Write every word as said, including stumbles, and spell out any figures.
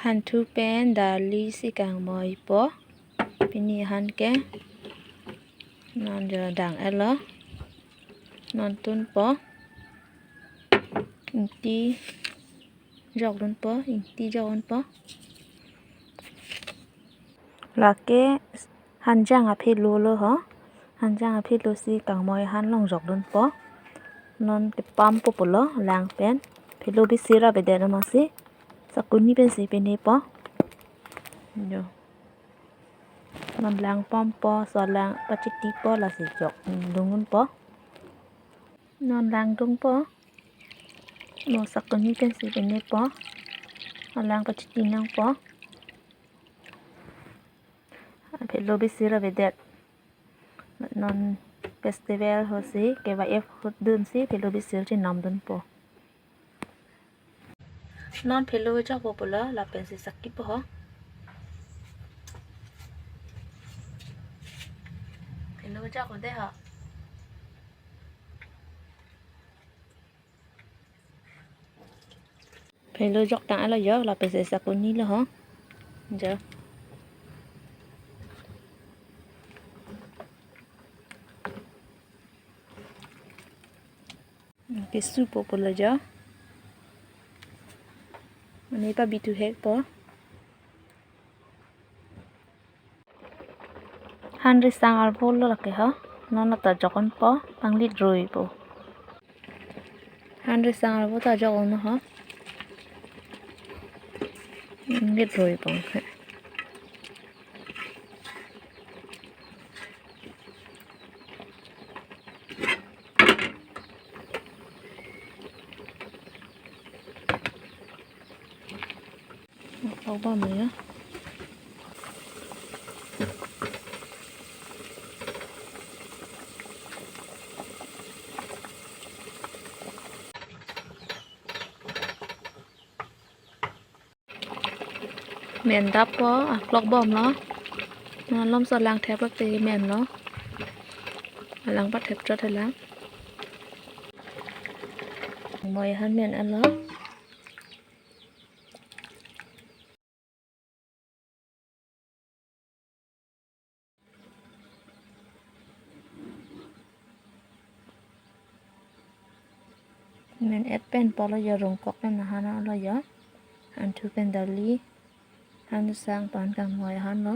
Hanthu pen dali si kangmoipo. Pini han ke non jo dang-etlo. Non tunpo. Ingti jokdunpo, ingti jokdunpo. Lake hanjang aphilo lo ho. Hanjang aphilo si kangmoi ahan along jokdunpo. Non kepampo pulo lang pen. Philo bisir avedet amatsi sakuni pensi penepo. Jo. Non lang pampo, laso lang pachitipo, lasi jokdunpo. Non lang dungpo. Mo sakuni pensi penepo. Alang pachiti nangpo. Philo bisir avedet. Non festival ahut si, K Y F ahut dunsi philo bisir chenamdunpo. Non philo jokpo pulo, lapensi sakipo ho. Philo jokpo de ho. Philo joktang-etlo jo, lapensi sakunilo ho. Jo. Kesupo pulo jo. Mane pabithuhekpo. Han risang arvo lo lake ho. Non ta jokdunpo, panglit roipo. Han risang arvo ta jokdun ho. Panglit roipo. Aklok bom ya. Men dappo, aklok bomlo. Malomso lang thep te menlo. Alang pathep chot helang. Moi ahan men-etlo. Men-et pen pulo jo, rongkok pen ahan lo jo. Hanthu pen dali. Han sang pan kangmoi ahan lo.